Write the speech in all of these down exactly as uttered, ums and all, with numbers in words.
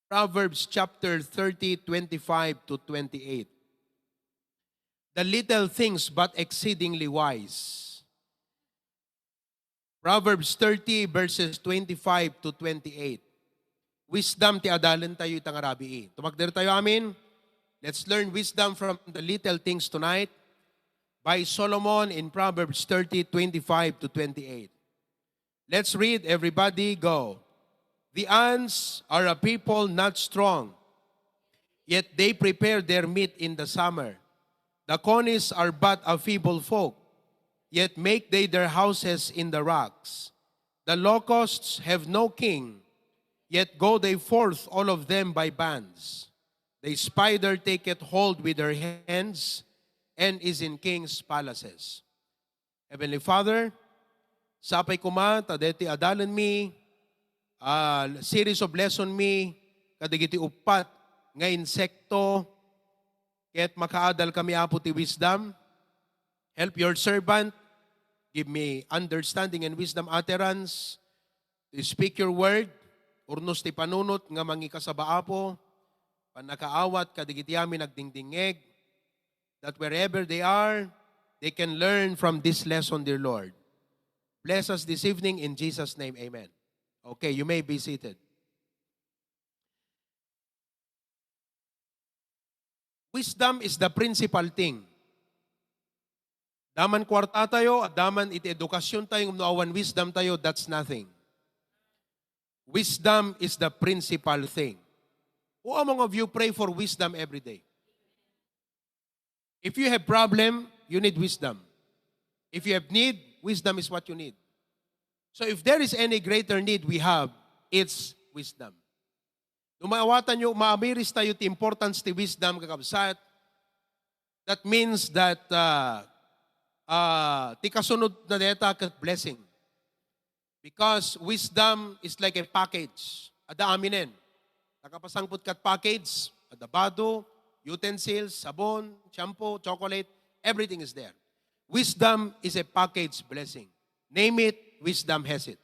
Proverbs chapter thirty, twenty-five to twenty-eight. The little things but exceedingly wise. Proverbs thirty, verses twenty-five to twenty-eight. Wisdom ti adalen tayo ita nga rabii. Tumakder tayo, amin? Let's learn wisdom from the little things tonight by Solomon in Proverbs thirty, twenty-five to twenty-eight. Let's read, everybody, go. The ants are a people not strong, yet they prepare their meat in the summer. The conies are but a feeble folk, yet make they their houses in the rocks. The locusts have no king, yet go they forth all of them by bands. The spider taketh hold with her hands, and is in kings' palaces. Heavenly Father, sapay koma ta deti adalenmi, ah, series of lesson mi kadagiti uppat nga insekto, ket makaadal kami, Apo, ti wisdom. Help your servant, give me understanding and wisdom utterance to speak your word, urnos ti panunot nga mangikasaba, Apo, pannakaawat kadagiti amin agdingdingngeg, that wherever they are, they can learn from this lesson, dear Lord. Bless us this evening in Jesus' name, amen. Okay, you may be seated. Wisdom is the principal thing. Daman kuarta tayo, daman iti edukasyon tayo, no awan wisdom tayo, that's nothing. Wisdom is the principal thing. Who among of you pray for wisdom every day? If you have problem, you need wisdom. If you have need, wisdom is what you need. So if there is any greater need we have, it's wisdom. No maawatan nyo, maamiris tayo ti importance ti wisdom, kakabsat. That means that uh, uh, ti kasunod na deta ket blessing. Because wisdom is like a package. Adda aminen. Nakapasangput kat package, adda bado, utensils, sabon, shampoo, chocolate, everything is there. Wisdom is a package blessing. Name it, wisdom has it.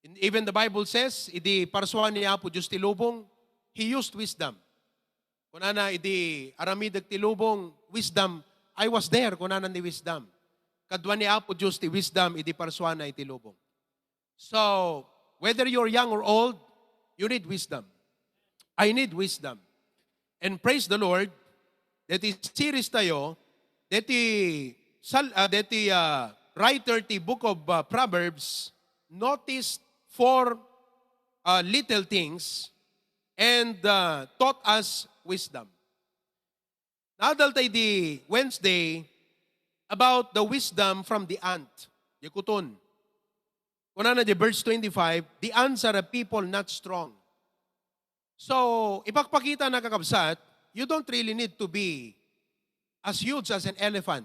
And even the Bible says, idi parsua ni Apo Dios ti lubong, He used wisdom. Kunana, idi aramidek ti lubong, wisdom, "I was there," kunana ni wisdom. Kadua ni Apo Dios ti wisdom idi parsuana iti lubong. So, whether you're young or old, you need wisdom. I need wisdom. And praise the Lord, deti series tayo, deti sal-, ah, deti, ah, writer ti book of, ah, Proverbs noticed four, ah, little things and, ah, taught us wisdom. Naadal tayo di Wednesday about the wisdom from the ant. Di kuton. Kunana di verse twenty-five, "The ants are a people not strong." So, ipakpakita na, kakabsat, you don't really need to be as huge as an elephant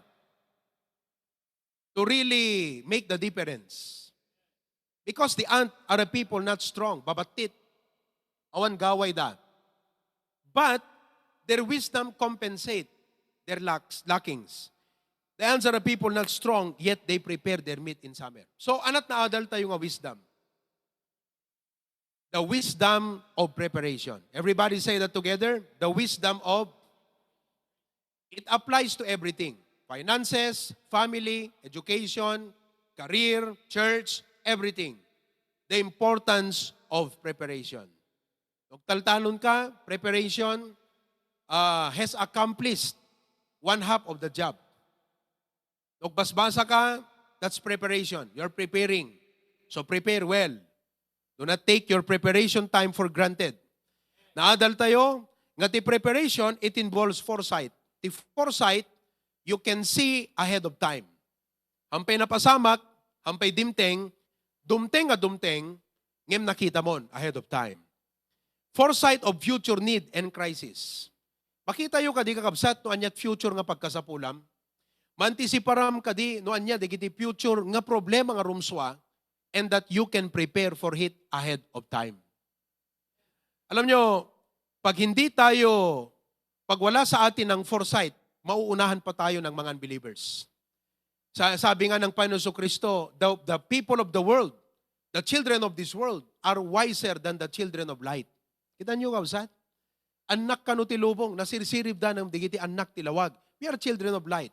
to really make the difference. Because the ant are a people not strong, babattit. Awan gaway da. But their wisdom compensate their lacks, lackings. The ants are a people not strong, yet they prepare their meat in summer. So, anat naadal tayo nga wisdom. The wisdom of preparation. Everybody say that together. The wisdom of, it applies to everything. Finances, family, education, career, church, everything. The importance of preparation. Ug taltalon ka, preparation, uh, has accomplished one half of the job. Ug basbasa ka, that's preparation. You're preparing. So prepare well. Do not take your preparation time for granted. Naadal tayo nga ti preparation, it involves foresight. Ti foresight, you can see ahead of time. Hampay napasamak, hampay dimteng, dumteng a dumteng, ngem nakita mon ahead of time. Foresight of future need and crisis. Makita yo kadi, kakabsat, no aniat future nga pagkasapulam? Maantisiparam kadi no ania dagiti future nga problema nga rumsua, and that you can prepare for it ahead of time. Alam nyo, pag hindi tayo, pag wala sa atin ang foresight, mauunahan pa tayo ng mga unbelievers. Sa, sabi nga ng Panginoon Kristo, the, the people of the world, the children of this world, are wiser than the children of light. Kita niyo, kabsat? Annak kano ti lubong, nasirsiribda dagiti annak ti lawag. We are children of light.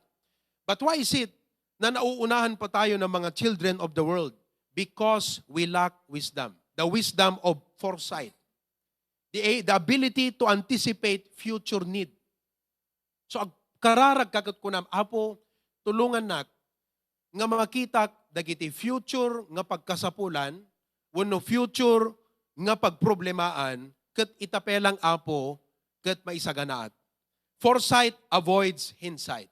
But why is it na nauunahan pa tayo ng mga children of the world? Because we lack wisdom. The wisdom of foresight. The, the ability to anticipate future need. So, agkararag ka ket kunam, "Apo, tulongannak nga makitak dagiti future nga pagkasapulan wenno future nga pagproblemaan, ket ita pay lang, Apo, ket maisaganaak." Foresight avoids hindsight.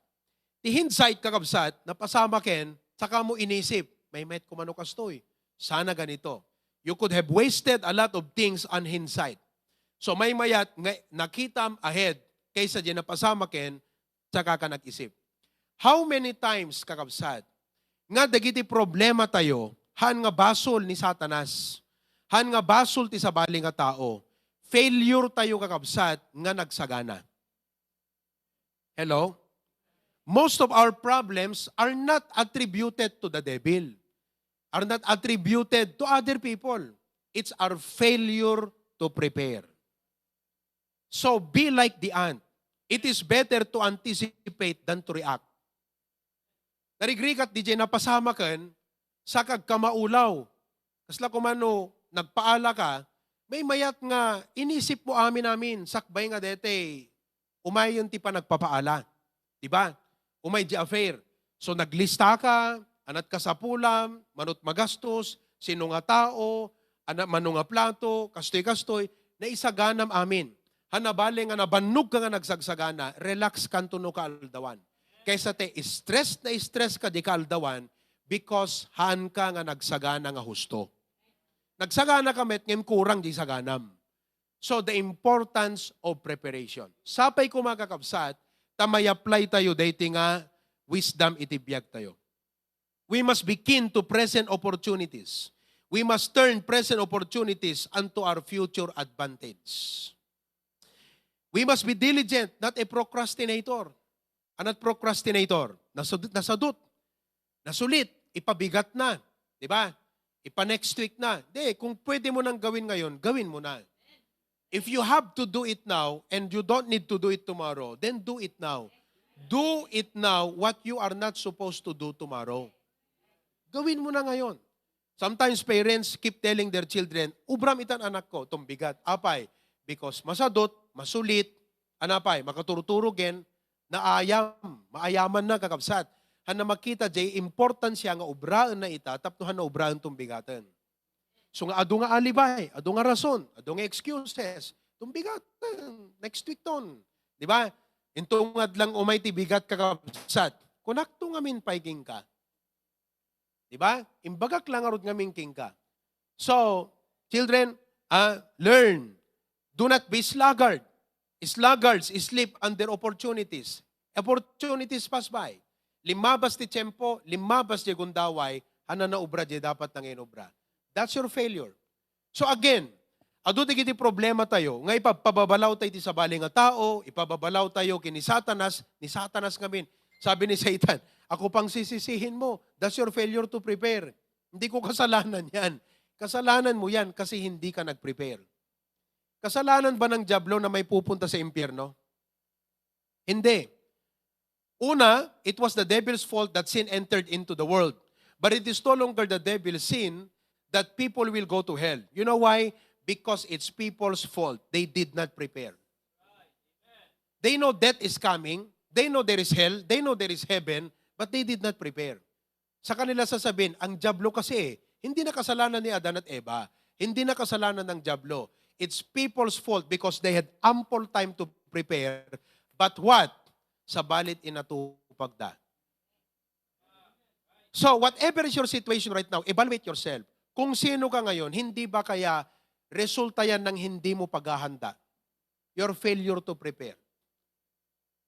Ti hindsight, kakabsat, napasamaken, saka mo inisip, "Maymayat ko mano kastoy. Sana ganito." You could have wasted a lot of things on hindsight. So, maymayat nga nakitam ahead kaysa di napasamaken, saka ka nag-isip. How many times, kakabsat, nga dagiti problema tayo, han nga basol ni Satanas, han nga basol ti sabali nga tao, failure tayo, kakabsat, nga nagsagana. Hello? Most of our problems are not attributed to the devil, are not attributed to other people. It's our failure to prepare. So be like the ant. It is better to anticipate than to react. Narigrigat di jay napasamaken, saka agkamaulaw. Kasla kumano nagpaala ka, maymayat nga inisip mo amin-amin, sakbay nga dete, umayen ti panagpapaala. Di ba? Umay di affair. So naglista ka, anat kasapulam, manut magastos, sino nga tao, ana, mano nga plato, kastoy-kastoy, naisaganam amin. Hanabali nga nabannog ka nga nagsagsagana, relax kanto no kaaldawan. Kaysa te stress na stress ka di kaaldawan because haan ka nga nagsagana nga husto. Nagsagana ka met ngem kurang di saganam. So, the importance of preparation. Sapay ko, mga kakabsat, ta may-apply tayo daytoy nga wisdom iti biag tayo. We must be keen to present opportunities. We must turn present opportunities unto our future advantage. We must be diligent, not a procrastinator. Anat procrastinator? Nasud-, nasadut. Nasulit. Ipabigat na. Di ba? Ipa next week na. Di, kung pwede mo nang gawin ngayon, gawin mo na. If you have to do it now and you don't need to do it tomorrow, then do it now. Do it now what you are not supposed to do tomorrow. Gawin mo na ngayon. Sometimes parents keep telling their children, "Ubram itan, anak ko, tumbigat." Apay, because masadot, masulit, anapay, makaturturog ken, naayam, maayaman na, kakabsat. Hanna makita jay importansya nga ubraen na ita, tapno hanna ubraen tumbigaten. So nga adu nga alibay, adu nga rason, adu nga excuses, tumbigaten, next week ton. Di ba? Into nga adlang umay ti bigat, kakabsat. Kunakto ngamin pay kenka. Di ba? Imbagak lang ngarud ngamin kenka. So, children, ah, learn. Do not be sluggard. Sluggards sleep under opportunities. Opportunities pass by. Limmabas ti tiempo, limmabas ti gundaway, hanna naubra di dapat nga inubra. That's your failure. So again, adu dagiti problema tayo nga ipababalaw tayo iti sabali nga tao, ipababalaw tayo ken ni Satanas, ni Satanas ngamin. Sabi ni Satan, "Ako pang sisisihin mo, that's your failure to prepare. Hindi ko kasalanan yan. Kasalanan mo yan kasi hindi ka nag-prepare." Kasalanan ba ng Diablo na may pupunta sa impyerno? Hindi. Una, it was the devil's fault that sin entered into the world. But it is no longer the devil's sin that people will go to hell. You know why? Because it's people's fault. They did not prepare. They know death is coming. They know there is hell. They know there is heaven. But they did not prepare. Sa kanila sasabihin, "Ang Diablo kasi eh, hindi na kasalanan ni Adan at Eva. Hindi na kasalanan ng Diablo. It's people's fault because they had ample time to prepare." But what? Sabalit inatupag da. So, whatever is your situation right now, evaluate yourself. Kung sino ka ngayon, hindi ba kaya resulta yan ng hindi mo paghahanda? Your failure to prepare.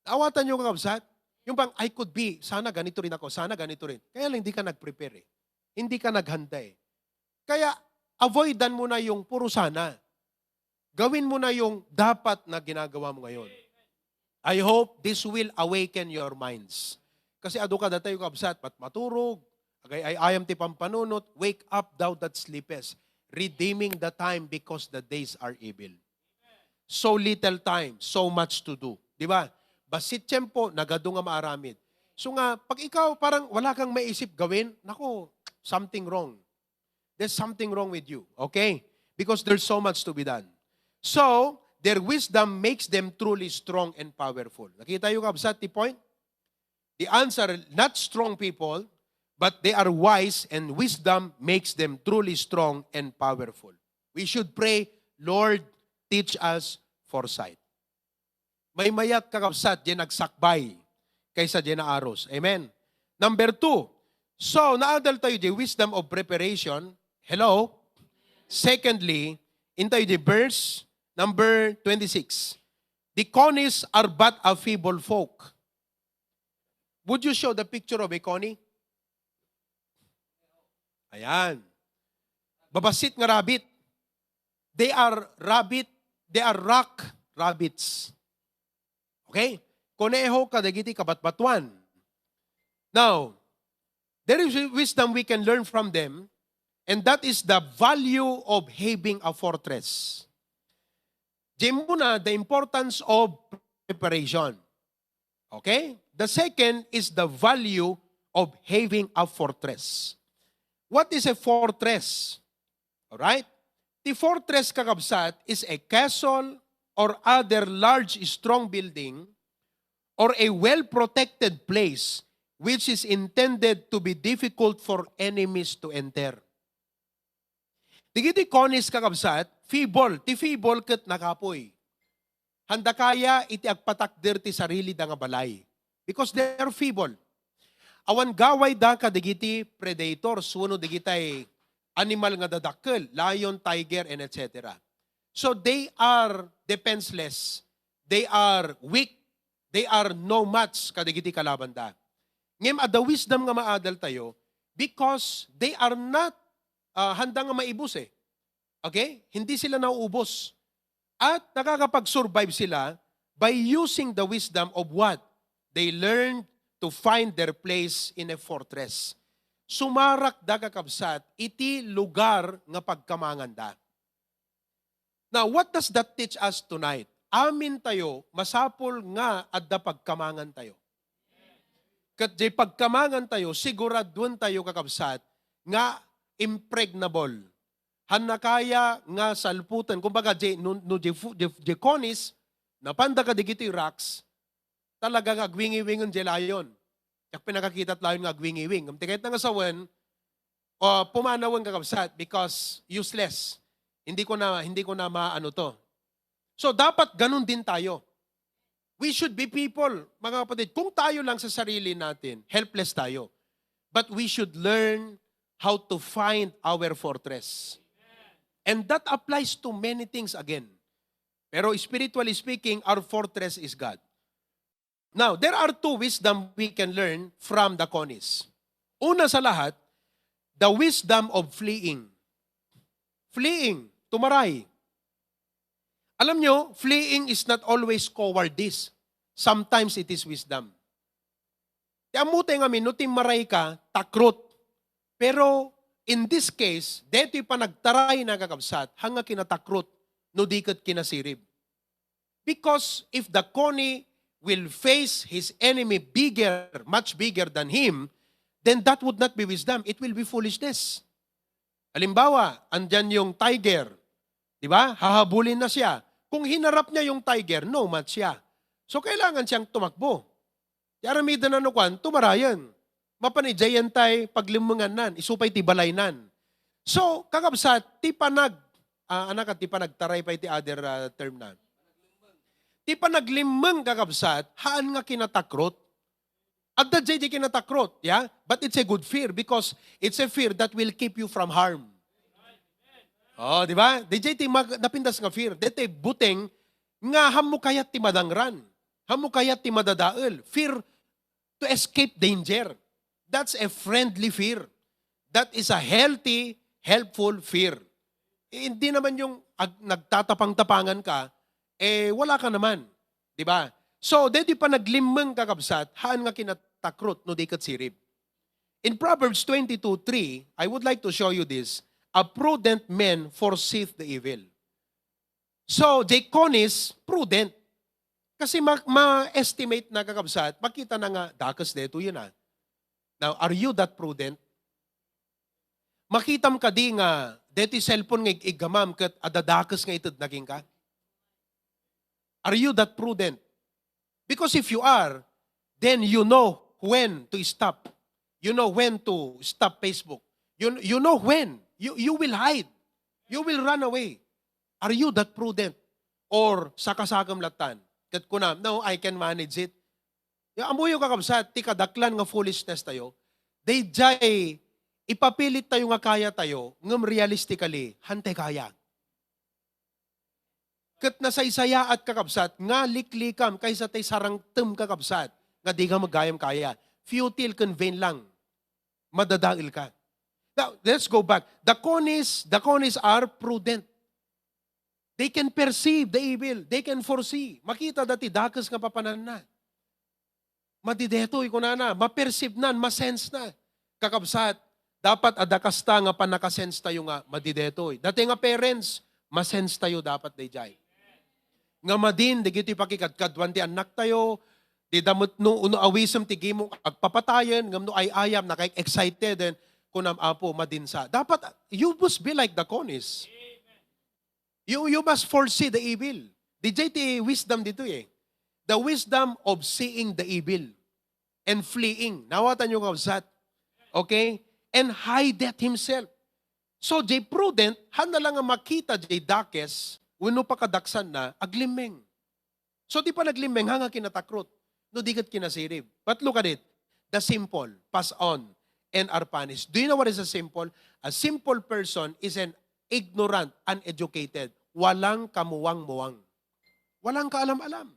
Awatan niyo, kakabsat? Yung bang, "I could be, sana ganito rin ako, sana ganito rin." Kaya lang, hindi ka nag-prepare eh. Hindi ka naghanda eh. Kaya, avoidan mo na yung puro sana. Gawin mo na yung dapat na ginagawa mo ngayon. I hope this will awaken your minds. Kasi adu kada tayo, kabsat, mat-, maturog, agay-ay-ayam ti pampanunot, "Wake up, thou that sleepest, redeeming the time because the days are evil." So little time, so much to do. Di ba? Bassit tiempo, nagadu nga maaramid. So nga, pag ikaw parang wala kang maisip gawin, nako, something wrong. There's something wrong with you, okay? Because there's so much to be done. So, their wisdom makes them truly strong and powerful. Nakita niyo, kabsat, the point? The answer, not strong people, but they are wise, and wisdom makes them truly strong and powerful. We should pray, "Lord, teach us foresight." Maymayat, kakabsat, diay nagsakbay kaysa diay naaros. Amen. Number two, so, naadal tayo diay wisdom of preparation. Hello? Secondly, intayo diay verse number twenty-six. The conies are but a feeble folk. Would you show the picture of a connie? Ayan. Babassit nga rabbit. They are rabbit, they are rock rabbits. Okay? Koneho kadagiti kabatbatuan. Now, there is wisdom we can learn from them, and that is the value of having a fortress. Diay muna, the importance of preparation. Okay? The second is the value of having a fortress. What is a fortress? Alright? The fortress, kakabsat, is a castle or other large strong building or a well-protected place which is intended to be difficult for enemies to enter. Dagiti conies, kakabsat, feeble. Ti feeble ket nakapuy. Handa kaya iti agpatakder ti sarilida nga balay. Because they are feeble. Awan gawayda kadagiti predators wenno dagitay animal nga dadakkel, lion, tiger, and et cetera. So they are defenseless. They are weak. They are no match kadagiti kalabanda. Ngem adda wisdom nga maadal tayo because they are not ah, handa nga maibus eh. Okay? Hindi sila nauubos. At nakakapag-survive sila by using the wisdom of what? They learned to find their place in a fortress. Sumarak da, kakabsat, iti lugar nga pagkamanganda. Now, what does that teach us tonight? Amin tayo, masapul nga adda pagkamangan tayo. Ket diay pagkamangan tayo, siguraduen tayo, kakabsat, nga impregnable. Hanna kaya nga salputen. Kumbaga, diay, no, no diay fu-, diay, diay conies, napanda kadagiti rocks, talaga nga agwingiwingen diay lion. Diak pinakakita ti lion nga agwingiwing. Ngem ti kayatna nga sawen, o, pumanawen, kakabsat, because useless. Hindi ko na, hindi ko na maano to. So, dapat ganun din tayo. We should be people, mga kapatid. Kung tayo lang sa sarili natin, helpless tayo. But we should learn how to find our fortress. And that applies to many things again. Pero spiritually speaking, our fortress is God. Now, there are two wisdom we can learn from the conies. Una sa lahat, the wisdom of fleeing. Fleeing, tumaray. Alam nyo, fleeing is not always cowardice. Sometimes it is wisdom. Ti ammotay ngamin, no timmaray ka, takrot. Pero in this case, detoy panagtaray, kakabsat, haan nga kinatakrot no di ket kinasirib. Because if the connie will face his enemy bigger, much bigger than him, then that would not be wisdom. It will be foolishness. Halimbawa, andyan yung tiger. Di ba? Hahabulin na siya. Kung hinarap niya yung tiger, no match siya. So, kailangan siyang tumakbo. Ti aramiden no kuan, tumarayen. Mapan idiay tay paglimmengannan, isu pay ti balaynan. So, kakabsat, ti panag-, ah, anak, ti panagtaray pay ti other, ah, term na. Ti panaglimmeng, kakabsat, haan nga kinatakrot. Adda diay di kinatakrot, yeah? But it's a good fear because it's a fear that will keep you from harm. Oh, di ba? Diay ti mag-, napintas nga fear. Daytoy buteng nga haanmo kayat ti madangran. Haanmo kayat ti madadael. Fear to escape danger. That's a friendly fear. That is a healthy, helpful fear. Eh, hindi naman yung ag-, nagtatapang-tapangan ka, eh, wala ka naman. Di ba? So, daytoy panaglimmeng, kakabsat, haan nga kinatakrot no di ket sirib. In Proverbs twenty-two three, I would like to show you this. "A prudent man foreseeth the evil." So, jay konis, prudent. Kasi ma-, ma-estimate na, kakabsat, makita na nga, dakes daytoy yun, ah. Now, are you that prudent? Makitam kadi nga, deti cellphone nga ig-iggamam ket adda dakes nga ited na kenka? Are you that prudent? Because if you are, then you know when to stop. You know when to stop Facebook. You, you know when. You, you will hide. You will run away. Are you that prudent? Or sakasakam latan? Ket kunam, "No, I can manage it." Ya, ammoyo, kakabsat, ti kadaklan nga foolishness tayo, dayjay ipapilit tayo nga kaya tayo, ngem realistically, han tay kaya. Ket nasaysayaat, kakabsat, nga liklikam kaysa tay sarangtem, kakabsat, nga di ka gayam kaya. Futile ken vain lang. Madadael ka. Now, let's go back. The Conis, the Conis are prudent. They can perceive the evil. They can foresee. Makita da ti dakes nga papananna. Madi daytoy, kunana, ma-perceive nan, ma-sense na. Kakabsat, dapat adda kasta nga pannakasense tayo nga madi daytoy. Dati nga parents, ma-sense tayo dapat dayjay. Nga madin, dagiti pakikadkaduan ti annak tayo, di da met no, no awisem ti gimong agpapatayen, ngem no ay-ayam, naka-excited, and kunam, "Apo, madin sa." Dapat, you must be like the Conis. You, you must foresee the evil. Dayjay ti wisdom ditoy eh. The wisdom of seeing the evil and fleeing. Naawatan yo, kabsat? Okay? And hide that himself. So, jay prudent, han na lang nga makita jay dakes, wenno pakadaksan na, aglimmeng. So, ti panaglimmeng, ha nga kinatakrot, no di ket kinasirib. But look at it. The simple, pass on, and are punished. Do you know what is a simple? A simple person is an ignorant, uneducated. Walang kamuwang-muwang. Walang kaalam-alam.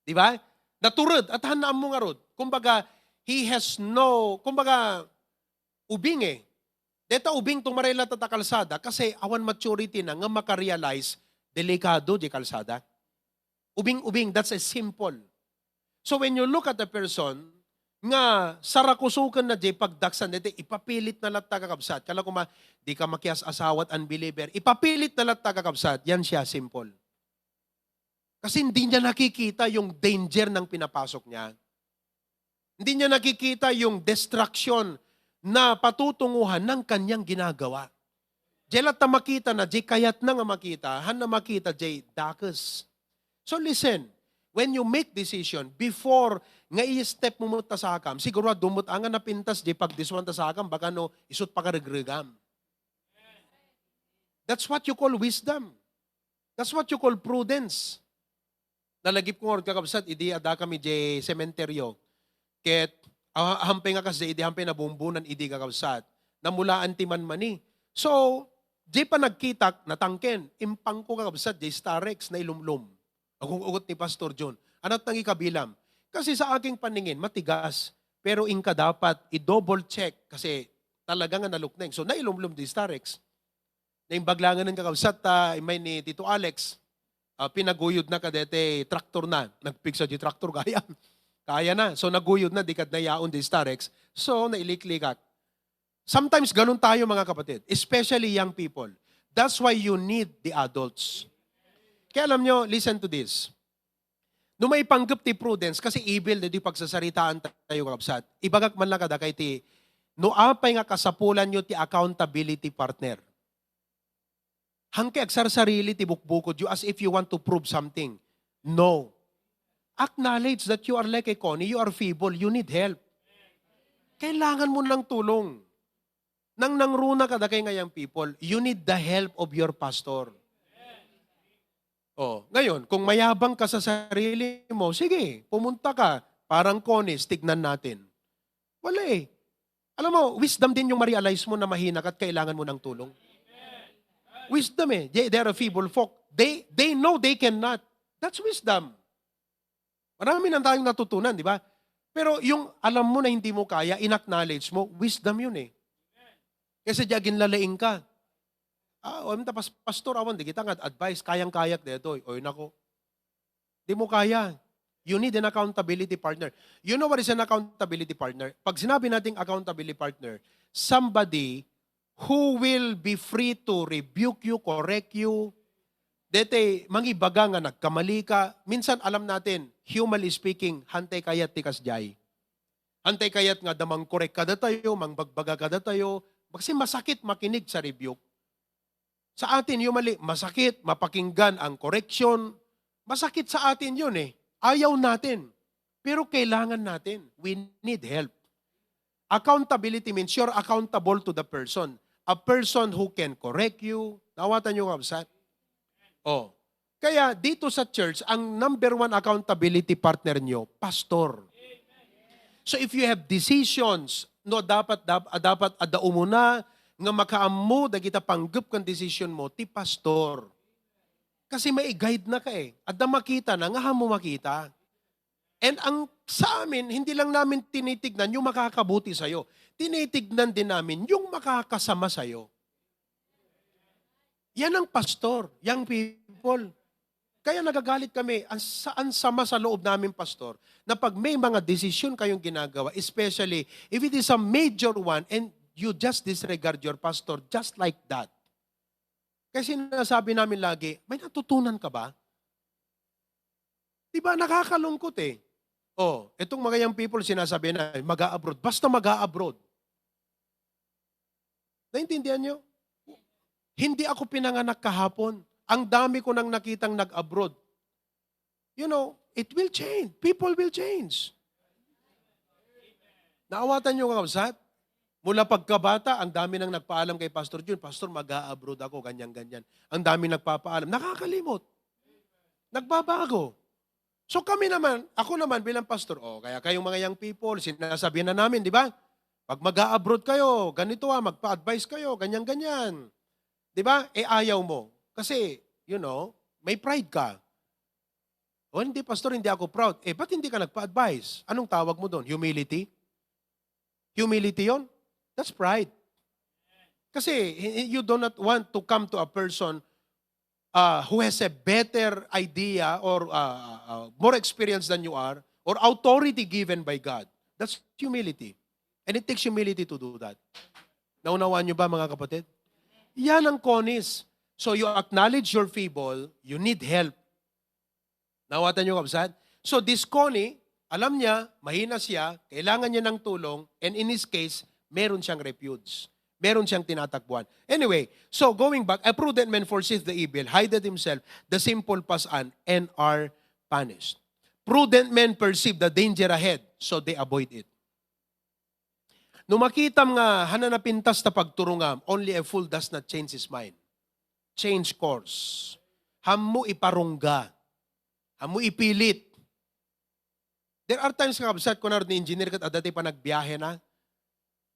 Di ba? Natured, at han na ammo ngarud. Kumbaga, he has no, kumbaga, ubing eh. Deta ubing tumarela ta kalsada kasi awan maturity na nga makarealize delikado di kalsada. Ubing-ubing, that's a simple. So when you look at a person nga sarakusuken na di pagdaksan, deti ipapilit na latta, kakabsat. Kala kuma, di ka makias-asawat, unbeliever. Ipapilit na latta, kakabsat. Yan siya, simple. Kasi hindi niya nakikita yung danger ng pinapasok niya. Hindi niya nakikita yung destruction na patutunguhan ng kanyang ginagawa. Jay latta makita na, jay kayat na nga makita, han na makita, jay dakes. So listen, when you make decision, before nga i-step mo met ta sakam, sigurado met nga napintas jay pagdisuan ta sakam, baka no, isut pakaregregam. That's what you call wisdom. That's what you call prudence. Nalagip ko ngarud, kakabsat, idi adda kami jay sementeryo. Ket, ah, hampay nga kas jay idi hampay nabumbunan idi, kakabsat. Namulaan ti manmani. So, jay panagkitak, natangken. Impangko, kakabsat, jay Starex, nailumlom. Agung-ugot ni Pastor John. Anat nang ikabilam. Kasi sa aking paningin, matigas. Pero inka dapat i-double check kasi talaga nga nalukneng. So, nailumlom di Starex. Naimbag langen, kakabsat, ta immay ni Tito Alex, ah, pinaguyod na kadete traktor na. Nagpigsa di traktor, kaya. Kaya na. So, naguyod na, di kad nayaon di Starex. So, nailiklikak. Sometimes, ganun tayo, mga kapatid. Especially young people. That's why you need the adults. Kaya alam nyo, listen to this. No maipanggep ti prudence, kasi evil na di pagsasaritaan tayo, kabsat. Ibagak man lang kadakay ti, no apay nga kasapulan nyo ti accountability partner. Hangke agsarsarili ti bukbukod you as if you want to prove something. No. Acknowledge that you are like a Connie, you are feeble, you need help. Kailangan mo ng tulong. Nang nangruna kadakay nga young people, you need the help of your pastor. Oh, ngayon, kung mayabang ka sa sarili mo, sige, pumunta ka, parang Conis, tignan natin. Wala eh. Alam mo, wisdom din yung ma-realize mo na mahina ka at kailangan mo ng tulong. Wisdom eh. They, they are a feeble folk. They, they know they cannot. That's wisdom. Marami na tayong natutunan, di ba? Pero yung alam mo na hindi mo kaya, in-acknowledge mo, wisdom yun eh. Kasi di agin lalaing ka. Ah, o, tapos, "Pastor, awan, di kita nga advice, kayang-kayak detoy." Oy, nako. Di mo kaya. You need an accountability partner. You know what is an accountability partner? Pag sinabi nating accountability partner, somebody who will be free to rebuke you, correct you, Dete, mangibaga nga nagkamali ka. Minsan, alam natin, humanly speaking, hantay kayat ti kasdiay. Hantay kayat nga da mangkorek kadatayo, mangbagbaga kadatayo. Kasi masakit makinig sa rebuke. Sa atin, humanly, masakit mapakinggan ang correction. Masakit sa atin yun eh. Ayaw natin. Pero kailangan natin. We need help. Accountability means you're accountable to the person. A person who can correct you. Naawatan niyo, kabsat? Oh. Kaya dito sa church, ang number one accountability partner nyo, pastor. So if you have decisions, no, dapat, dap-, dapat adda umuna nga makaammo dagita panggep ken decision mo, ti pastor. Kasi mai-guide na ka eh. Adda makita na nga haan mo makita. And ang sa amin, hindi lang namin tinitignan yung makakabuti sa'yo. Tinitignan din namin yung makakasama sa'yo. Yan ang pastor, young people. Kaya nagagalit kami, ang, sa, ang sama sa loob namin, pastor, na pag may mga desisyon kayong ginagawa, especially if it is a major one and you just disregard your pastor just like that. Kasi sinasabi namin lagi, may natutunan ka ba? Di ba, nakakalungkot eh. Oh, itong mga young people, sinasabi na, mag-a-abroad. Basta mag-a-abroad. Naintindihan nyo? Hindi ako pinanganak kahapon. Ang dami ko nang nakitang nag-abroad. You know, it will change. People will change. Naawatan nyo, kakabsat? Mula pagkabata, ang dami nang nagpaalam kay Pastor Jun, "Pastor, mag-a-abroad ako, ganyan-ganyan." Ang dami nagpapaalam. Nakakalimot. Nagbabago. So kami naman, ako naman bilang pastor, oh, kaya kayong mga young people, sinasabi na namin, di ba? Pag mag-a-abroad kayo, ganito ah, magpa-advise kayo, ganyan-ganyan. Di ba? Eh, ayaw mo. Kasi, you know, may pride ka. O hindi, pastor, hindi ako proud. Eh, ba't hindi ka nagpa-advise? Anong tawag mo doon? Humility? Humility yon? That's pride. Kasi y-, you do not want to come to a person uh, who has a better idea or uh, uh, more experience than you are, or authority given by God. That's humility. And it takes humility to do that. Naunawaan nyo ba, mga kapatid? Yan ang konis. So you acknowledge your feeble, you need help. Naawatan nyo, kabsat? So this Connie, alam niya, mahina siya, kailangan niya ng tulong, and in his case, meron siyang refuge. Meron siyang tinatakbuhan. Anyway, so going back, a prudent man foresees the evil, hideth himself, the simple pass on, and are punished. Prudent men perceive the danger ahead, so they avoid it. No makitam nga hana napintas ta pagturongam, only a fool does not change his mind. Change course. Hammo iparungga. Hammo ipilit. There are times nga kabsat, kunaro ni engineer ket adda ti panagbiahe na.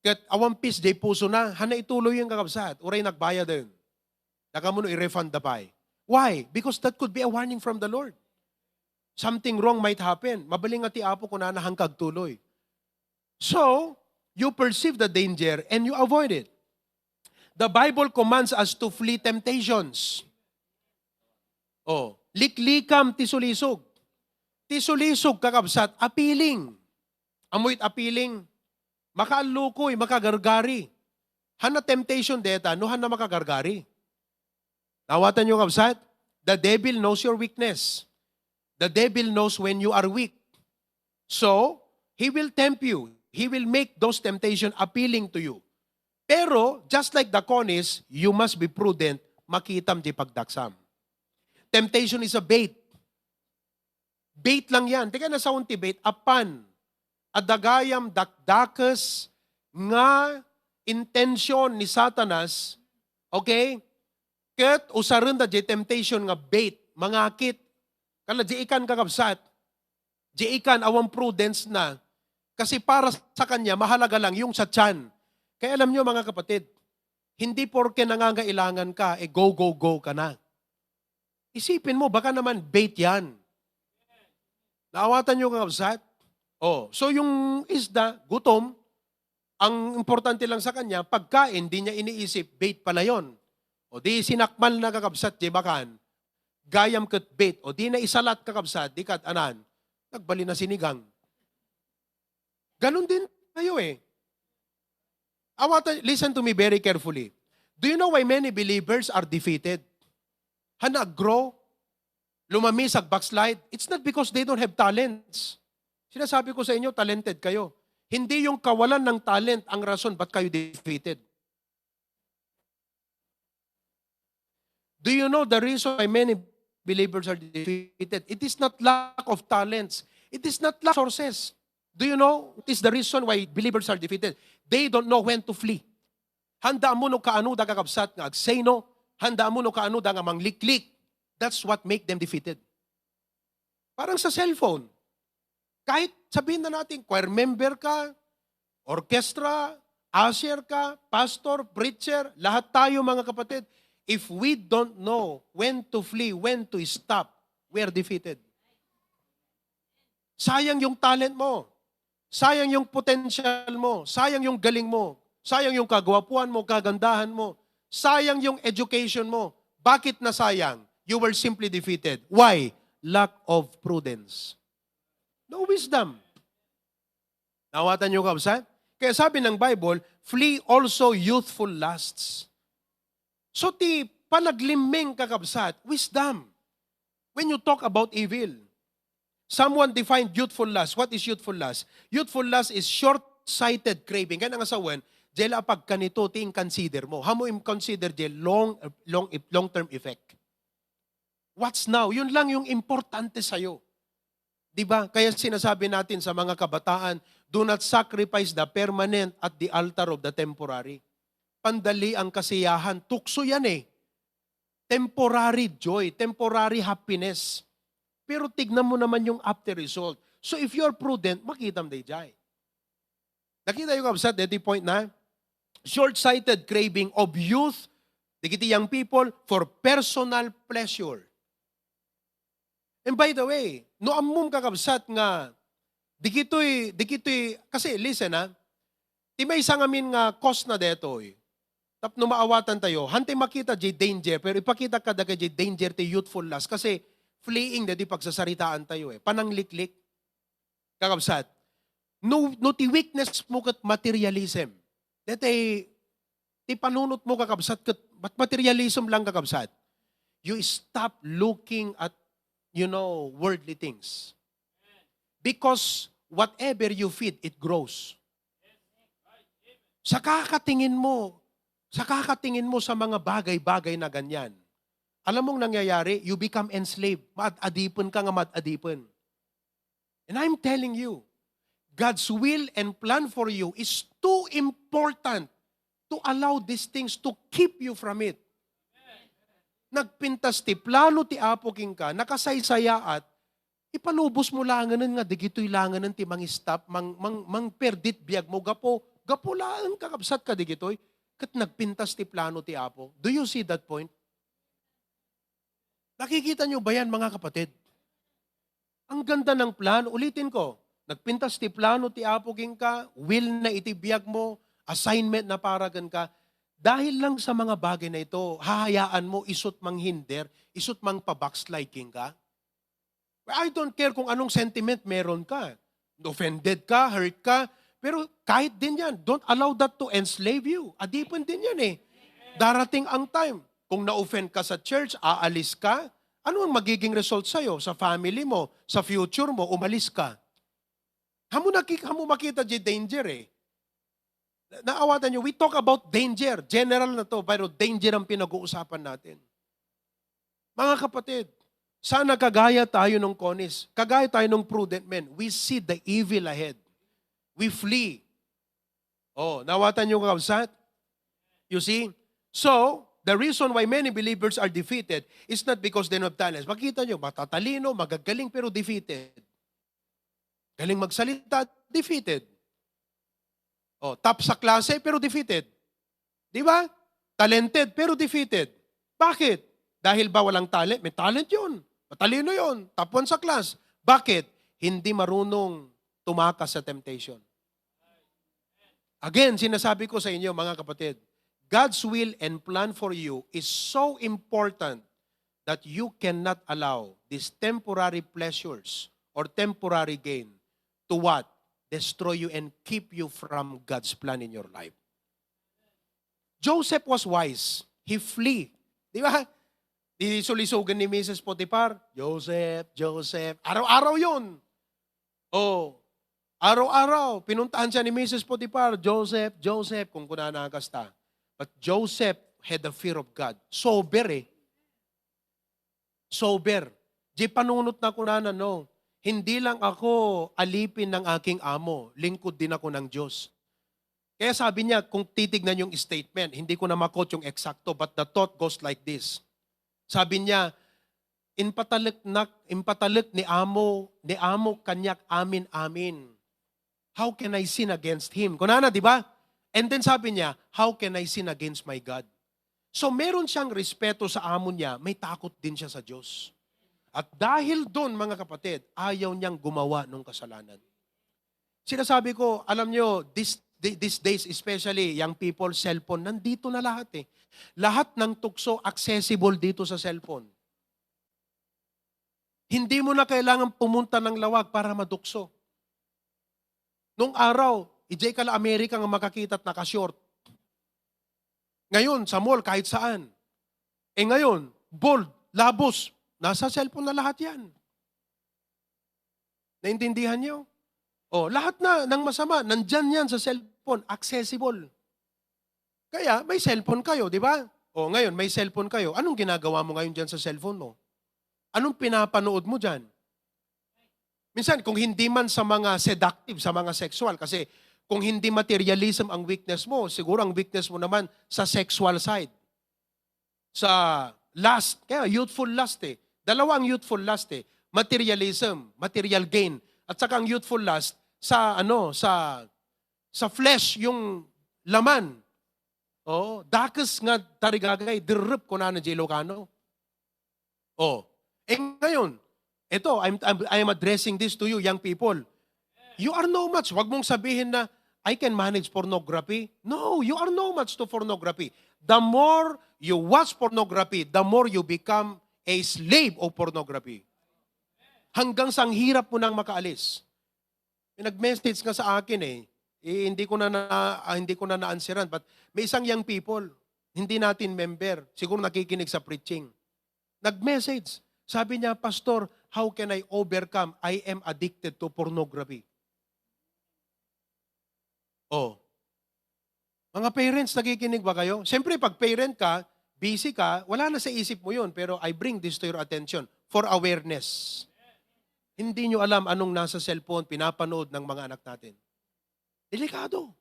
Ket awan peace jay puso na, hana ituloy yung kakabsat. Uray nagbayad yun. Nakamuno i-refund da pay. Why? Because that could be a warning from the Lord. Something wrong might happen. Mabaling nga ti Apo kunana hangkag tuloy. So, you perceive the danger and you avoid it. The Bible commands us to flee temptations. Oh, liklikam ti sulisog. Ti sulisog, kakabsat, appealing. Amoy appealing. Makaallukoy, makagargari. Hana temptation deta, no hana makagargari. Nawatan nyo, kabsat? The devil knows your weakness. The devil knows when you are weak. So, he will tempt you. He will make those temptation appealing to you. Pero, just like the Conis, you must be prudent, makitam di pagdaksam. Temptation is a bait. Bait lang yan. Teka, nasaon ti bait? Apan, adagayam dakdakes nga intention ni Satanas, okay? Ket usaren da jay temptation nga bait, mangakit. Kala jay ikan, kakabsat, jay ikan awan prudence na. Kasi para sa kanya, mahalaga lang yung sa tiyan. Kaya alam nyo, mga kapatid, hindi porke nangangailangan ka, eh go, go, go ka na. Isipin mo, baka naman bait yan. Naawatan nyo, kakabsat? Oh, so yung isda, gutom, ang importante lang sa kanya, pagkain, di niya iniisip, bait pala yon. O di sinakmal na, kakabsat, di bakan, gayam ket bait, o di na isalat, kakabsat, di kat anan, nagbalin na sinigang. Ganun din tayo eh. Awatan, listen to me very carefully. Do you know why many believers are defeated? Handa ag-grow? Lumamisag, backslide? It's not because they don't have talents. Sinasabi ko sa inyo, talented kayo. Hindi yung kawalan ng talent ang rason ba't kayo defeated. Do you know the reason why many believers are defeated? It is not lack of talents. It is not lack of sources. Do you know what is the reason why believers are defeated? They don't know when to flee. Handa mo no kaano da, kakabsat, nga agsayno. Handa mo no kaano da nga mangliklik. That's what make them defeated. Parang sa cellphone. Kahit sabihin na natin, choir member ka, orchestra, usher ka, pastor, preacher, lahat tayo, mga kapatid, if we don't know when to flee, when to stop, we are defeated. Sayang yung talent mo. Sayang yung potential mo. Sayang yung galing mo. Sayang yung kagwapuan mo, kagandahan mo. Sayang yung education mo. Bakit nasayang? You were simply defeated. Why? Lack of prudence. No wisdom. Naawatan niyo, kabsat? Kaya sabi ng Bible, "Flee also youthful lusts." So ti panaglimming, kakabsat, wisdom. When you talk about evil, someone defined youthful lust. What is youthful lust? Youthful lust is short-sighted craving. Kaya nga sawen, diyay la pagkanito, ti in-consider mo. Hamo in-consider diyay long, long, long-term effect. What's now? Yun lang yung importante sa'yo. Di ba? Kaya sinasabi natin sa mga kabataan, "Do not sacrifice the permanent at the altar of the temporary." Pandali ang kasiyahan. Tukso yan eh. Temporary joy, temporary happiness. Pero tignan mo naman yung after result. So if you're prudent, makita mo dayjay. Nakita yung, kabsat, deti point na, short-sighted craving of youth, dagiti young people, for personal pleasure. And by the way, no ammom, kakabsat, nga digitoy, digitoy, kasi listen, ha, ti maysa ngamin nga cause na detoy. Tapno maawatan tayo, hantay makita jay danger, pero ipakita kada kay jay danger ti youthful lust kasi fleeing deti pagsasaritaan tayo eh. Panangliklik. Kakabsat, no, no ti weakness mo ket materialism. Deti, ti panunot mo, kakabsat, ket mat-, materialism lang, kakabsat. You stop looking at, you know, worldly things. Because whatever you feed, it grows. Sa kakatingin mo, sa kakatingin mo sa mga bagay-bagay na ganyan, alam mong nangyayari, you become enslaved. Maad-adipen ka nga maad-adipen. And I'm telling you, God's will and plan for you is too important to allow these things to keep you from it. Nagpintas ti plano ti Apo kenka, nakasaysayaat, ipalubos mo langanen nga digitoy langanen ti mangistap, mang-, mang-, mangperdit biag mo, gapu, gapu laeng, kakabsat, ka digitoy, ket nagpintas ti plano ti Apo. Do you see that point? Nakikita niyo ba yan, mga kapatid? Ang ganda ng plan. Ulitin ko, nagpintas ti plano ti Apo kenka, will na iti biag mo, assignment na para kenka. Dahil lang sa mga bagay na ito, hahayaan mo isut manghinder, isut mangpa-backslide kenka. I don't care kung anong sentiment meron ka. Offended ka, hurt ka, pero kahit din yan, don't allow that to enslave you. Adipen din yan eh. Darating ang time, kung na-offend ka sa church, aalis ka, ano ang magiging result sa'yo, sa family mo, sa future mo, umalis ka? Hamo naki-, hamo makita di danger eh. Na-, naawatan nyo, we talk about danger. General na to, pero danger ang pinag-uusapan natin. Mga kapatid, sana kagaya tayo nung Konis, kagaya tayo nung prudent men, we see the evil ahead. We flee. Oh, naawatan nyo, kakabsat? You see? So, the reason why many believers are defeated is not because they don't have talents. Makita nyo, matatalino, magagaling, pero defeated. Galing magsalita, defeated. Oh, top sa klase, pero defeated. Di ba? Talented, pero defeated. Bakit? Dahil ba walang talent? May talent yun. Matalino yun. Top one sa class. Bakit? Hindi marunong tumakas sa temptation. Again, sinasabi ko sa inyo, mga kapatid, God's will and plan for you is so important that you cannot allow these temporary pleasures or temporary gain to what? Destroy you and keep you from God's plan in your life. Joseph was wise. He flee. Di ba? Di sulisugan ni Misis Potiphar, "Joseph, Joseph." Araw-araw yun. Oh, araw-araw, pinuntahan siya ni Misis Potiphar, "Joseph, Joseph," kung kunana kasta. But Joseph had the fear of God. Sober eh. Sober. Di panunot na kunana, no? Hindi lang ako alipin ng aking amo, lingkod din ako ng Diyos. Kaya sabi niya, kung titignan yung statement, hindi ko na ma-quote yung eksakto, but the thought goes like this. Sabi niya, "Inpatalek nak, inpatalek ni amo, ni amo kanyak amin-amin. How can I sin against him?" Kunana, di ba? And then sabi niya, "How can I sin against my God?" So meron siyang respeto sa amo niya, may takot din siya sa Diyos. At dahil doon, mga kapatid, ayaw niyang gumawa ng kasalanan. Sinasabi ko, alam nyo, this, thi- these days, especially young people, cellphone, nandito na lahat eh. Lahat ng tukso accessible dito sa cellphone. Hindi mo na kailangan pumunta ng lawag para madukso. Nung araw, ijay ka la Amerika nga makakita at naka-short. Ngayon, sa mall, kahit saan. Eh ngayon, bold, labos, nasa cellphone na lahat yan. Naintindihan niyo? Oh, lahat na ng masama, nandyan yan sa cellphone, accessible. Kaya may cellphone kayo, di ba? Oh, ngayon, may cellphone kayo. Anong ginagawa mo ngayon dyan sa cellphone mo? Anong pinapanood mo dyan? Minsan, kung hindi man sa mga seductive, sa mga sexual, kasi kung hindi materialism ang weakness mo, siguro ang weakness mo naman sa sexual side. Sa lust, kaya youthful lust eh. Dalawa ang youthful lust eh. Materialism, material gain. At saka ang youthful lust sa ano, sa sa flesh, yung laman. Oh, dakes nga tarigagay, dirrep, kunana di Ilocano. Oh. Eh ngayon, ito, I'm, I'm, I am addressing this to you, young people. You are no match. Wag mong sabihin na, "I can manage pornography." No, you are no match to pornography. The more you watch pornography, the more you become a slave of pornography. Hanggang sa ang hirap mo nang makaalis. May nag-message nga sa akin eh. Eh, hindi ko na, na ah, hindi ko na na-answeran. But may isang young people, hindi natin member, siguro nakikinig sa preaching. Nag-message. Sabi niya, "Pastor, how can I overcome? I am addicted to pornography." Oh. Mga parents, nakikinig ba kayo? Siyempre, pag parent ka, busy ka, wala na sa isip mo yun. Pero I bring this to your attention for awareness. Hindi nyo alam anong nasa cellphone, pinapanood ng mga anak natin. Delikado.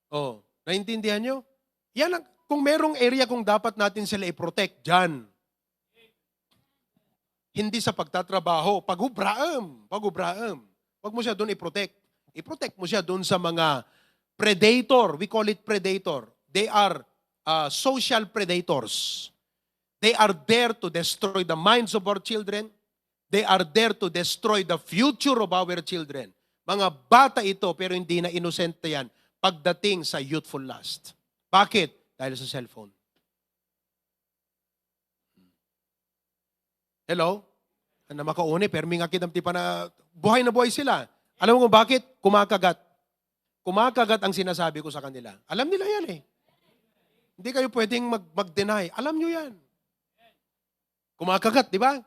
Oh, naintindihan nyo? Yan ang, kung merong area kung dapat natin sila i-protect, dyan. Hindi sa pagtatrabaho, pagubraem, pagubraem. Huwag mo siya doon i-protect. I-protect mo siya doon sa mga predator. We call it predator. They are uh, social predators. They are there to destroy the minds of our children. They are there to destroy the future of our children. Mga bata ito, pero hindi na inosente yan pagdating sa youthful lust. Bakit? Dahil sa cellphone. Hello? Ano makauni, permi nga kidam ti pana, buhay na buhay sila. Alam mo kung bakit? Kumakagat. Kumakagat ang sinasabi ko sa kanila. Alam nila yan eh. Hindi kayo pwedeng mag- mag-deny. Alam nyo yan. Kumakagat, di ba?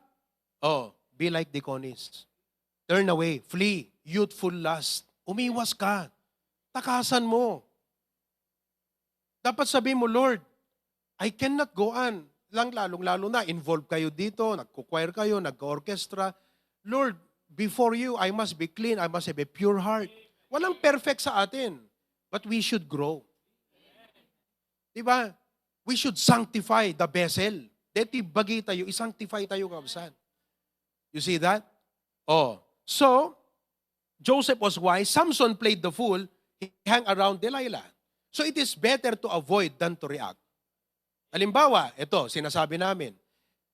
Oh, be like the Conies. Turn away, flee, youthful lust. Umiwas ka. Takasan mo. Dapat sabi mo, "Lord, I cannot go on." Lang lalong-lalo na, involved kayo dito, nagko-choir kayo, nagko-orchestra. "Lord, before you, I must be clean, I must have a pure heart." Walang perfect sa atin, but we should grow. Di ba? We should sanctify the vessel. Deti bagi tayo, i-sanctify tayo, kabsat. You see that? Oh. So, Joseph was wise. Samson played the fool. He hung around Delilah. So, it is better to avoid than to react. Halimbawa, ito, sinasabi namin,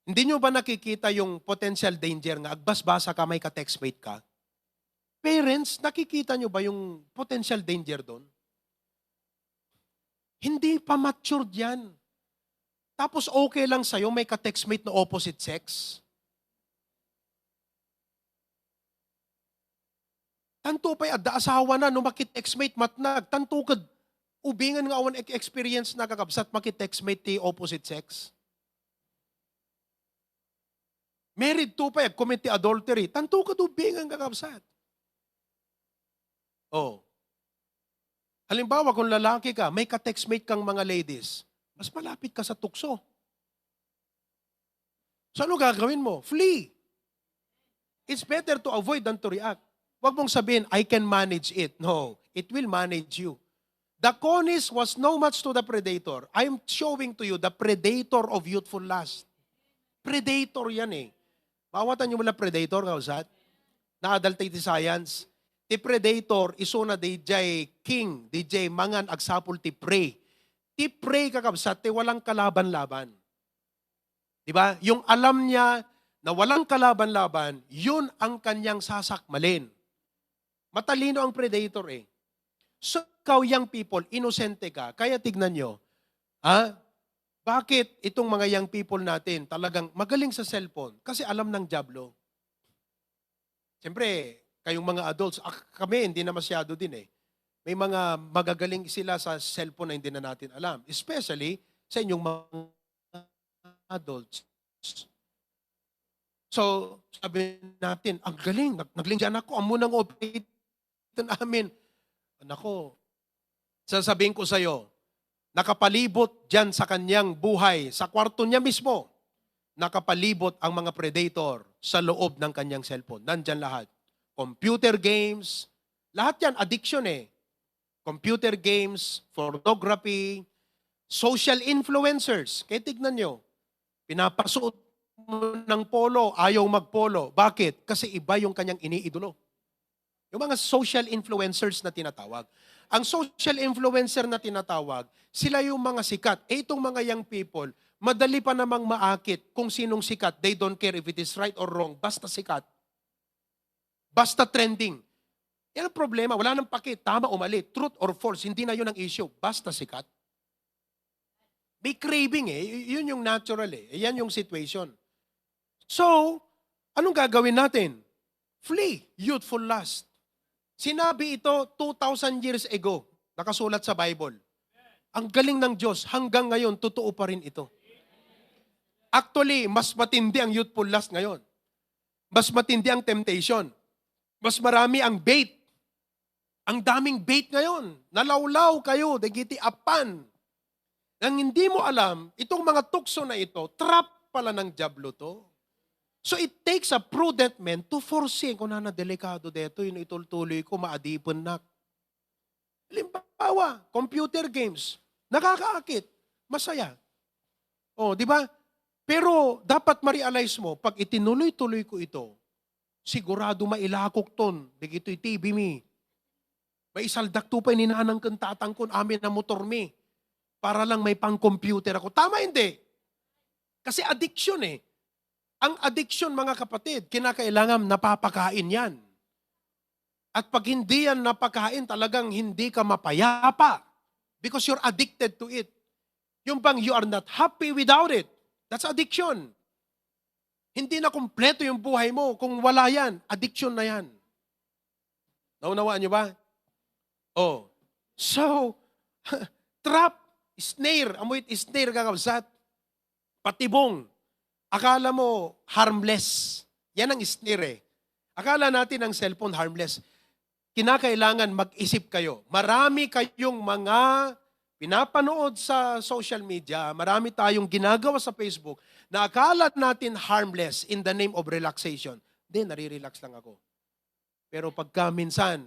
hindi nyo ba nakikita yung potential danger nga agbasbasa ka, may ka-textmate ka? Parents, nakikita nyo ba yung potential danger doon? Hindi pa matured yan. Tapos okay lang sa'yo, may ka-textmate na opposite sex. Tanto pa'y adda asawa na, no, makit-textmate matnag. Tanto kad ubingen nga awan ek-, experience na kakabsat, makit-textmate ti opposite sex. Married to pa, ag-commit ti adultery. Tanto ka dubingan, kakabsat. Oh. Halimbawa, kung lalaki ka, may ka-textmate kang mga ladies, mas malapit ka sa tukso. So, ano gagawin mo? Flee. It's better to avoid than to react. Huwag mong sabihin, "I can manage it." No, it will manage you. The Connie's was no match to the Predator. I'm showing to you the Predator of youthful lust. Predator yan eh. Maawatan niyo man la Predator, kausat? Naadal tayo ti science. Ti Predator, isuna D J king, D J mangan, agsapul ti prey. Ti prey, kakabsat, ti walang kalaban-laban. Di ba? Yung alam niya na walang kalaban-laban, yun ang kanyang sasakmalin. Matalino ang Predator eh. So, ikaw, young people, inosente ka. Kaya tignan nyo, ha? Bakit itong mga young people natin talagang magaling sa cellphone? Kasi alam ng Diablo. Siyempre, kayong mga adults, ah, kami hindi na masyado din eh. May mga magagaling sila sa cellphone na hindi na natin alam. Especially sa inyong mga adults. So, sabi natin, "Ang galing, nag-, nagling dyan ako, amo nang operate amin." Nako, sasabihin ko sa'yo, nakapalibot dyan sa kanyang buhay, sa kwarto niya mismo, nakapalibot ang mga predator sa loob ng kanyang cellphone. Nandyan lahat. Computer games, lahat yan, addiction eh. Computer games, pornography, social influencers. Kaya tignan nyo, pinapasuot mo ng polo, ayaw magpolo. Bakit? Kasi iba yung kanyang iniidolo. Yung mga social influencers na tinatawag. Ang social influencer na tinatawag, sila yung mga sikat. Eh, itong mga young people, madali pa namang maakit kung sinong sikat. They don't care if it is right or wrong. Basta sikat. Basta trending. Yan ang problema. Wala nang paki. Tama o mali. Truth or false. Hindi na yun ang issue. Basta sikat. May craving eh. Y-, yun yung natural eh. Yan yung situation. So, anong gagawin natin? Flee youthful lust. Sinabi ito two thousand years ago. Nakasulat sa Bible. Ang galing ng Diyos, hanggang ngayon, totoo pa rin ito. Actually, mas matindi ang youthful lust ngayon. Mas matindi ang temptation. Mas marami ang bait. Ang daming bait ngayon. Nalawlaw kayo, dagiti apan. Nang hindi mo alam, itong mga tukso na ito, trap pala ng Diablo to. So it takes a prudent man to foresee. Kunana, delikado detoy, no itultuloy ko, maadipen nak. Halimbawa, computer games. Nakakaakit. Masaya. Oh, di ba? Pero dapat ma-realize mo, pag itinuloy-tuloy ko ito, sigurado mailakok ton, dagitoy T V mi. Maisaldak to pay ni nanang ken tatang kon amin a motor mi. Para lang may pang-computer ako. Tama, hindi? Kasi addiction eh. Ang addiction, mga kapatid, kinakailangan napapakain yan. At pag hindi yan napakain, talagang hindi ka mapayapa. Because you're addicted to it. Yung bang you are not happy without it. That's addiction. Hindi na kumpleto yung buhay mo kung wala yan. Addiction na yan. Naunawaan nyo ba? Oh. So, trap, snare, amoy snare, kakabsat. Patibong. Akala mo harmless. Yan ang snare eh. Akala natin ang cellphone harmless. Kinakailangan mag-isip kayo. Marami kayong mga pinapanood sa social media, marami tayong ginagawa sa Facebook na akala natin harmless in the name of relaxation. Hindi, nare-relax lang ako. Pero pagka minsan,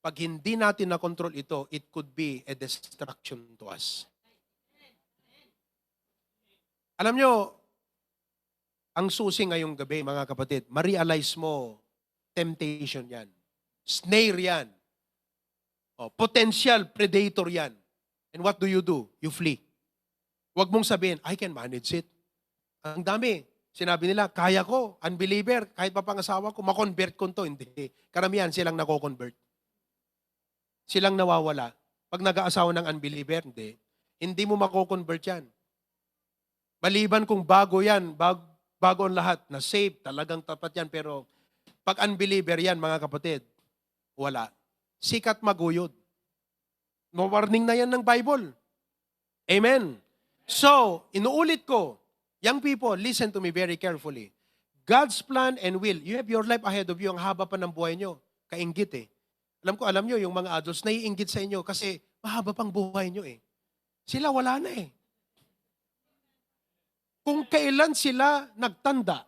pag hindi natin na-control ito, it could be a destruction to us. Alam nyo, ang susi ngayong gabi, mga kapatid, ma-realize mo, temptation yan. Snare yan. O, potential predator yan. And what do you do? You flee. Huwag mong sabihin, "I can manage it." Ang dami. Sinabi nila, "Kaya ko, unbeliever, kahit pa pangasawa ko, makonvert ko to." Hindi. Karamihan silang nako-convert. Silang nawawala. Pag nag-aasawa ng unbeliever, hindi. Hindi mo mako-convert yan. Maliban kung bago yan, bag-, bago ang lahat, na saved, talagang tapat yan. Pero pag unbeliever yan, mga kapatid, wala. Sikat maguyod. No warning na yan ng Bible. Amen. So, inuulit ko, young people, listen to me very carefully. God's plan and will. You have your life ahead of you. Ang haba pa ng buhay nyo. Kainggit eh. Alam ko, alam nyo, yung mga adults, naiinggit sa inyo kasi mahaba pang buhay nyo eh. Sila wala na eh. Kung kailan sila nagtanda,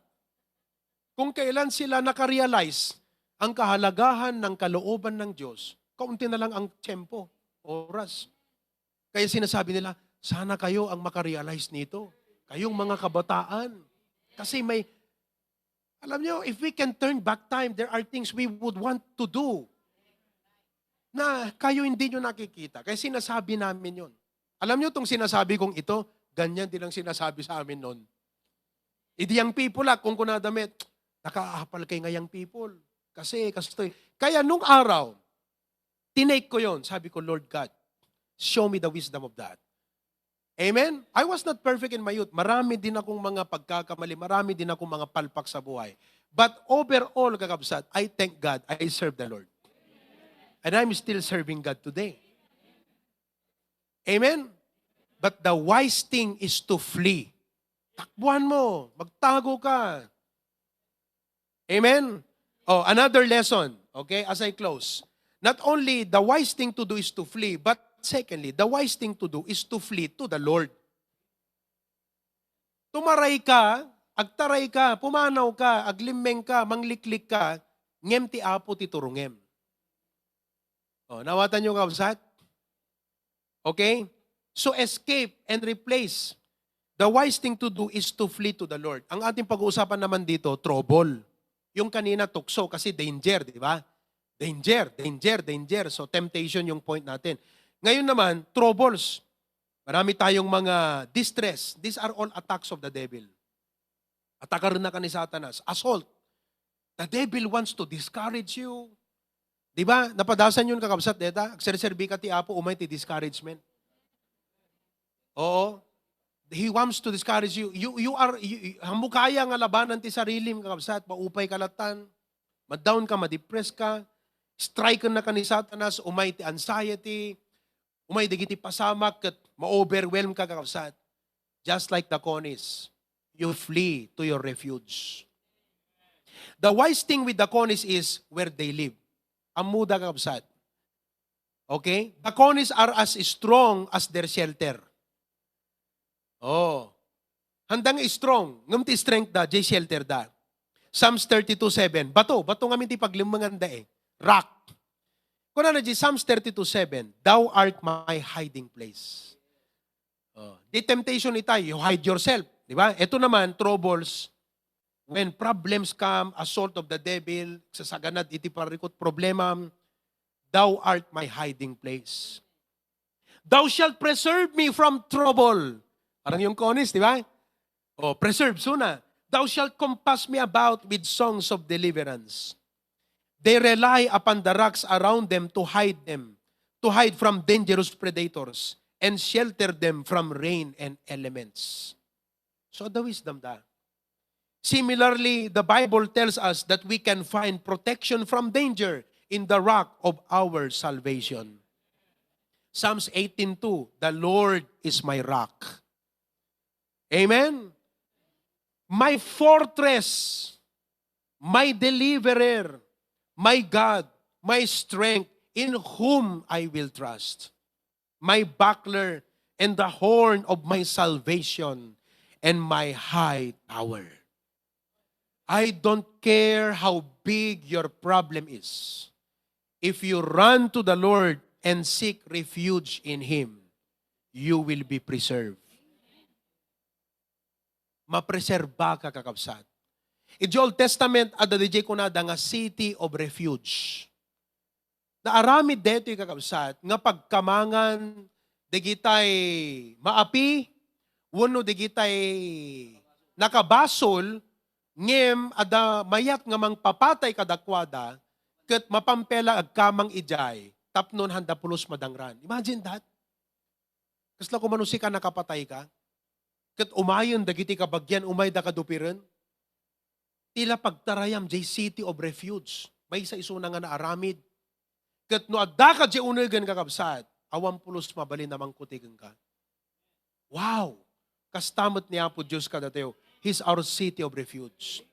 kung kailan sila nakarealize ang kahalagahan ng kalooban ng Diyos, kaunti na lang ang tiyempo, oras. Kaya sinasabi nila, "Sana kayo ang makarealize nito. Kayong mga kabataan." Kasi may, alam nyo, if we can turn back time, there are things we would want to do na kayo hindi nyo nakikita. Kaya sinasabi namin yon. Alam nyo itong sinasabi kong ito, ganyan din ang sinasabi sa amin noon. Idi young people, ah, kung kunada met, "Nakaapal kay nga young people." Kasi, kastoy. Kaya nung araw, tinake ko yon. Sabi ko, "Lord God, show me the wisdom of that." Amen? I was not perfect in my youth. Marami din akong mga pagkakamali, marami din akong mga palpak sa buhay. But overall, kakabsat, I thank God, I serve the Lord. And I'm still serving God today. Amen? But the wise thing is to flee. Takbuhan mo, magtago ka. Amen? Oh, another lesson, okay, as I close. Not only the wise thing to do is to flee, but secondly, the wise thing to do is to flee to the Lord. Tumaray ka, agtaray ka, pumanaw ka, aglimmeng ka, mangliklik ka, ngem ti Apo ti turongem. Oh, nawatan nyo, kabsat? Okay? So escape and replace. The wise thing to do is to flee to the Lord. Ang ating pag-uusapan naman dito, trouble. Yung kanina, tukso, kasi danger, di ba? Danger, danger, danger. So temptation yung point natin. Ngayon naman, troubles. Marami tayong mga distress. These are all attacks of the devil. Atakaran na ka ni Satanas. Assault. The devil wants to discourage you. Di ba? Napadasan yun, kakabsat, deta? Agserserbi ka ti Apo, umay ti discouragement. Oo. He wants to discourage you. You, you are, you, you, haanmo kaya nga labanan ti sarilim, kakabsat. Maupay ka latan. Madown ka, madepress ka. Strike na ka ni Satanas, umay ti anxiety. Umay dagiti pasamak ket ma-overwhelm ka, kakabsat. Just like the conies, you flee to your refuge. The wise thing with the conies is where they live. Ammoda, kakabsat. Okay? The conies are as strong as their shelter. Oh. Haanda nga strong, ngem ti strength da, jay shelter da. Psalms thirty-two seven. Bato, bato ngamin ti paglemmenganda eh. Rock. Kunana di Psalms thirty-two seven, "Thou art my hiding place." Oh, di temptation ita, you hide yourself. Di ba? Ito naman, troubles, when problems come, assault of the devil, sasaganad iti parikut problema, "Thou art my hiding place." "Thou shalt preserve me from trouble." Parang yung conies, di ba? Oh, preserve, suna. "Thou shalt compass me about with songs of deliverance." They rely upon the rocks around them to hide them, to hide from dangerous predators, and shelter them from rain and elements. So, the wisdom da. Similarly, the Bible tells us that we can find protection from danger in the rock of our salvation. Psalms eighteen two, "The Lord is my rock." Amen? "My fortress, my deliverer, my God, my strength, in whom I will trust. My buckler and the horn of my salvation and my high tower." I don't care how big your problem is. If you run to the Lord and seek refuge in Him, you will be preserved. Mapreserba ka, kakabsat. Iti Old Testament, adda diay kunada nga city of refuge. Naaramid daytoy, kakabsat, nga pagkamangan dagitay maapi wenno dagitay nakabasol, ngem adda mayat nga mangpapatay kadakuada, ket mapampela agkamang idiay tapno haanda pulos madangran. Imagine that. Kasla koma no sika nakapatay ka, ket umayen dagiti kabagian, umayda kadupiren, ti la pagtarayam jay city of refuge. Maysa isuna nga naaramid. Ket no adda ka jay unegen, kakabsat, awan pulos mabalin a mangkuti kenka. Wow! Kasta met ni Apo Dios kadatayo. He's our city of refuge.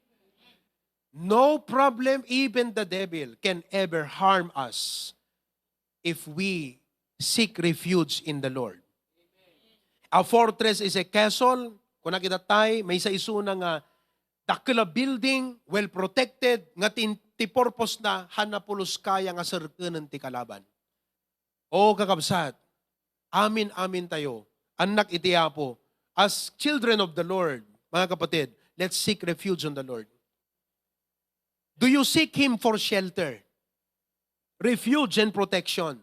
No problem, even the devil, can ever harm us if we seek refuge in the Lord. A fortress is a castle. Kuna kita tay, maysa isuna nga dakkel a building, well protected, nga ti, ti purpose na, haanna pulos kaya nga serkenen ti kalaban. O kakabsat, amin-amin tayo, annak iti Apo, as children of the Lord, mga kapatid, let's seek refuge on the Lord. Do you seek Him for shelter, refuge, and protection?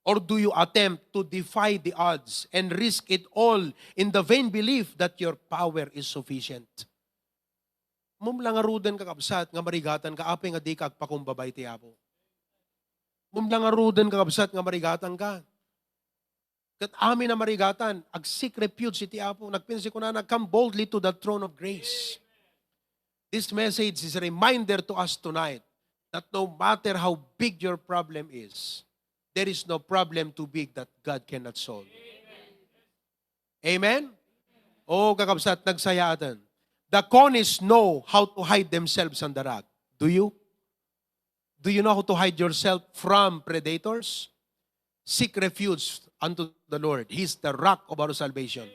Or do you attempt to defy the odds and risk it all in the vain belief that your power is sufficient? Mumla ngaruden, kakabsat, nga marigatan ka, apay nga di ka agpakumbaba iti Apo. Mumla ngaruden, kakabsat, nga marigatan ka. Ket amin a marigatan, agsik refuge iti Apo. Nagpinsi kunana, "Come boldly to the throne of grace." This message is a reminder to us tonight that no matter how big your problem is, there is no problem too big that God cannot solve. Amen? O, kakabsat, nagsayaatan. The conies know how to hide themselves on the rock. Do you? Do you know how to hide yourself from predators? Seek refuge unto the Lord. He is the rock of our salvation.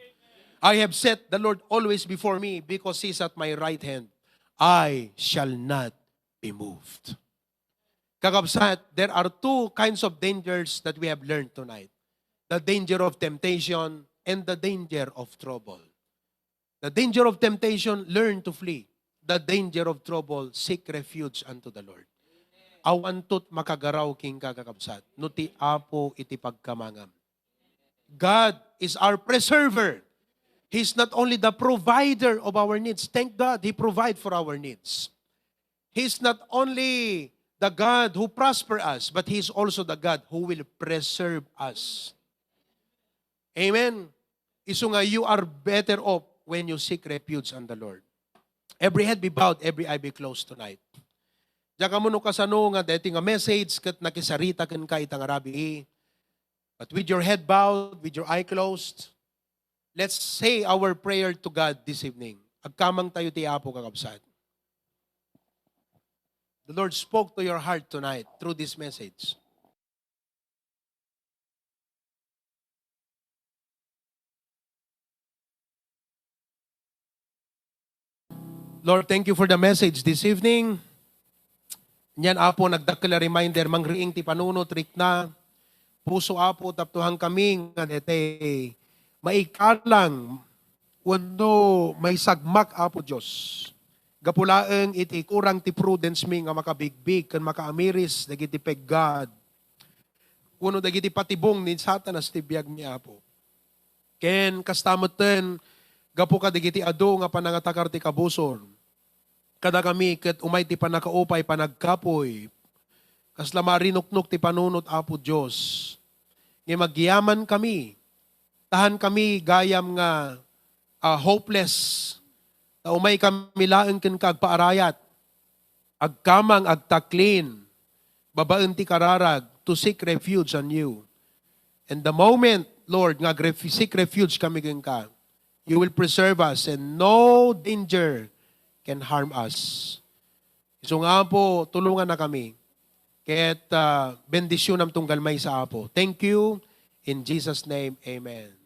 "I have set the Lord always before me, because He is at my right hand. I shall not be moved." Kakabsat, there are two kinds of dangers that we have learned tonight. The danger of temptation and the danger of trouble. The danger of temptation, learn to flee. The danger of trouble, seek refuge unto the Lord. Awan to't makagaraw kenka, kakabsat, no ti Apo iti pagkamangam. God is our preserver. He's not only the provider of our needs. Thank God, He provide for our needs. He's not only the God who prosper us, but He's also the God who will preserve us. Amen. Isu nga, you are better off when you seek refuge on the Lord. Every head be bowed, every eye be closed tonight. Diak ammo no kasano nga daytoy nga message ket nakisarita kenka ita nga rabii. But with your head bowed, with your eye closed, let's say our prayer to God this evening. Agkamang tayo ti Apo, kakabsat. The Lord spoke to your heart tonight through this message. Lord, thank you for the message this evening. Nian, Apo, nagdakkel a reminder, mangriing ti panunot, rikna. Puso, Apo, tapno han kami nga daytoy maikalang wenno maisagmak, Apo Dios. Gapu laeng iti kurang ti prudence mi nga makabigbig ken makaamiris dagiti peggad wenno dagiti patibong ni Satanas ti biag mi, Apo. Ken kasta metten, gapu kadagiti adu nga panangatakar ti kabusor, kadakami ket umay ti pannakaupay, panagkapuy, kasla marinuknok ti panunot, Apo Dios. Ngem agyamankami, ta han kami gayam nga, ah, hopeless, ta umay kami laeng kenka agpaarayat. Agkamang, agtaklin, babaen ti kararag, to seek refuge on you. And the moment, Lord, nga agref-, seek refuge kami kenka, you will preserve us and no danger can harm us. Isu nga, Apo, tulongannakami. Ket, ah, bendisyonam tunggal maysa, Apo. Thank you. In Jesus' name, amen.